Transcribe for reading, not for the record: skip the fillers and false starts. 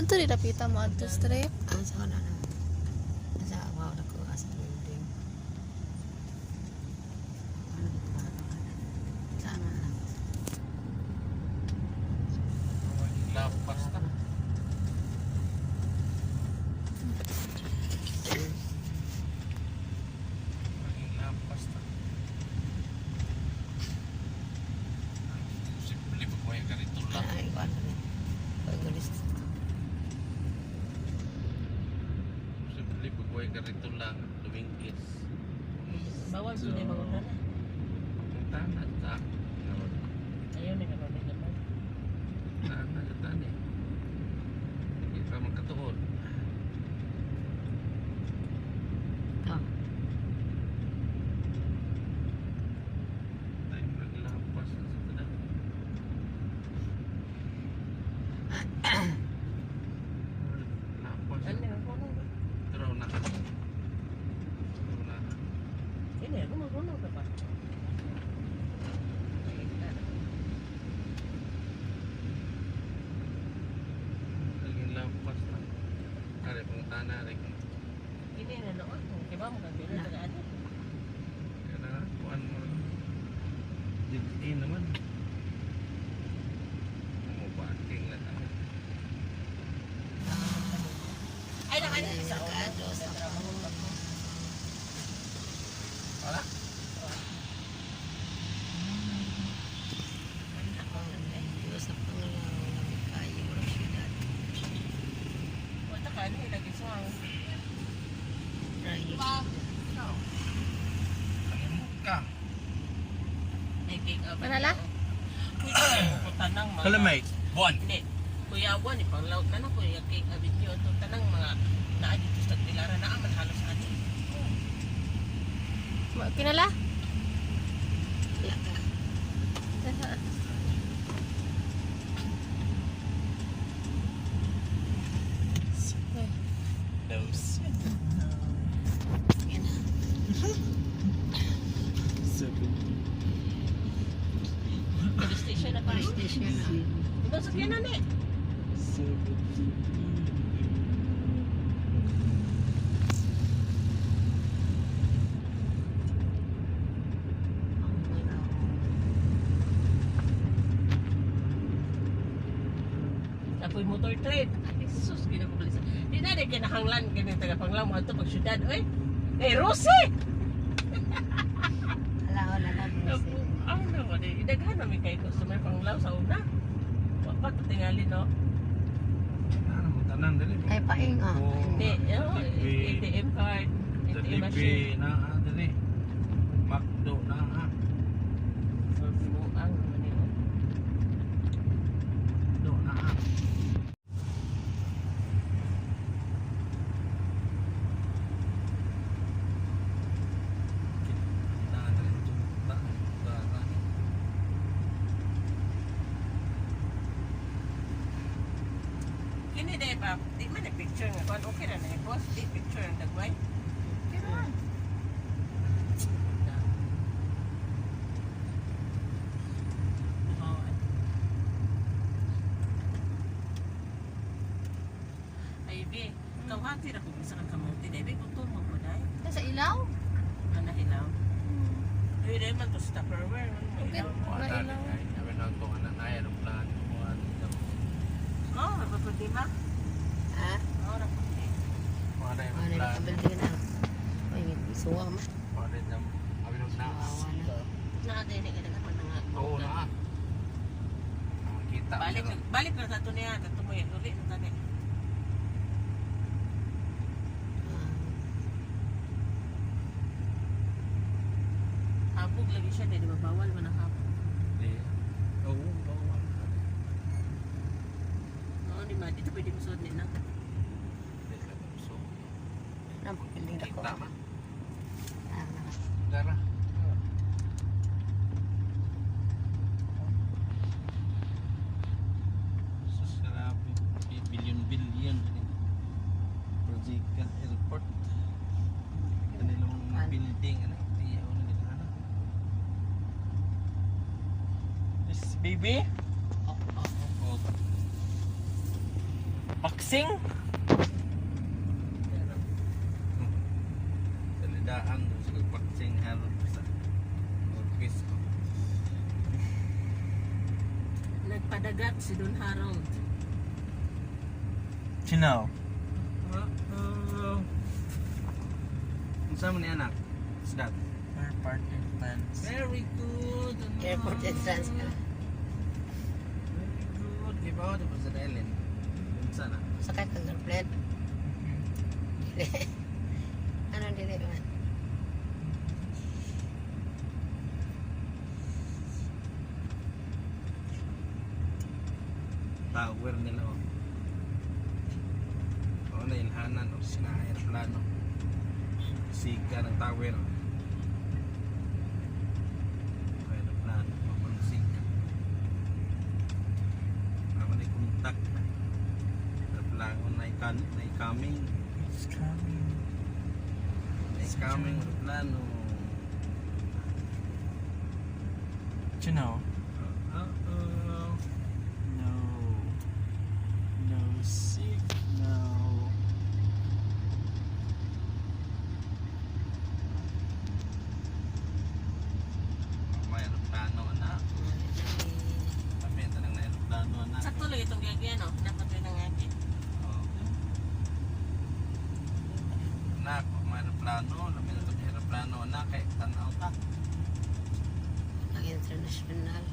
Adto di dapita mo adto strip. Ang sa na na. Sa wow na ko asa building. Ano dito ba? Saan na? Lapas na. Lapas na. Simple pa ko yung ganito lang. Ay, kuan na. Pag-ulis. Simple pa ko yung ganito lang. Lumingkis. Bawal sa mga na. Ang tanan ta. Ayaw na karon na naman. Tanan ta ni. Hindi pa man katuon. Oh. Tayo naglapas na sa tanan. Lapas. Ano ko na? Draw na. Draw na. Ini ako magulo ka pa. Laging lampas na. Kare, pangutana, rin. Ini na noon. Kay ba mo kang dili taga ano? Kaya na, kuan mo. Digin naman. Mo parking na tayo. Ay na ano sa Nakaadto sa Wala? Diyos sa Pangalaw, lami kayo, walang syudad. Wala ka ano lagi suwang. Right. Kalimut ka. Ay cake up. Manala? Tanang mga. Kalamay. Buwan. Hindi. Kuya Juan, ipanglaut na na kuya cake avenue to tanang mga naa dito sa Tagbilaran naa man halos ani. Kinala? Wala ka. Those. Sige na. Seven. Police station na Police tayo. station na. Ikaw sa na ni. 70. Ang mga Apoy motor trade. Ay, sus, ginagublis. Di na di kinahanglan ganin taga panglaw mo ato pag syudad oy. Eh, Rose! Wala, wala na. Ang na di daghan na mi kay customer panglaw sa una. Wa pa to tingali no. Ano mo tanan dali? Ay, paing, ah. Di, oh, Delivery. ATM card, ATM machine. Delivery na ah, dali. Macdo na ah. Ang naman yun. Do na ah. Kini day pa, di man nag-picture nga kuan okay ra na eh, boss, di picture ang dagway. Kira. Ay, be, kawhati ra ko bisa kang kamote day, be, gutom mo ko day. Sa ilaw? Ana hilaw. Uy, day man to sa Tupperware, man mo Okay. hilaw. Mailaw. Oh, rapapunti ma. Ha? Oh, rapapunti. Ano na kabuilding na. Ay, suwa ma. Suwa na. Naa day ni kadaghan man nga. Oo na. Kita. Balik balik na tato niya, tato mo yan uli na tani. Ah, Habog lagi siya, di ba bawal man ang habog. Oo, bawal. Oo, di ma, dito pwede musuod ni na. Ano ang building dako? Kita man. Ah, naka. Dara. Sus, grabe. Billion-billion. Project Airport. Kanilang mga building. Ano? Hindi ako na nila. Ano? This baby? Oh. Boxing? Sa lidaan doon sa boxing harap sa office ko. Nagpadagat si Don Harold. Chino. Uh-oh. Ang sama ni anak? Isdat. Airport entrance. Very good, anak. Airport entrance ka. Very good. Gibaw di ba sa Ellen? Unsa na? Sakay kag airplane. Dili. Ano dili man? Tower nila oh. Oo na ilhanan o sina aeroplano. Siga ng tower. Aeroplano, papunong siga. Ako na kontak. Aeroplano na ikan na coming, It's coming. na coming aeroplano. Chino. Uh-oh. No. No signal. May aeroplano na. Kami tanang na aeroplano na. Sakto lang itong gagyan, no? Dapat rin ang akin. Oh. Anak, may aeroplano, labi na itong aeroplano anak, kay tanaw ta. Ang international.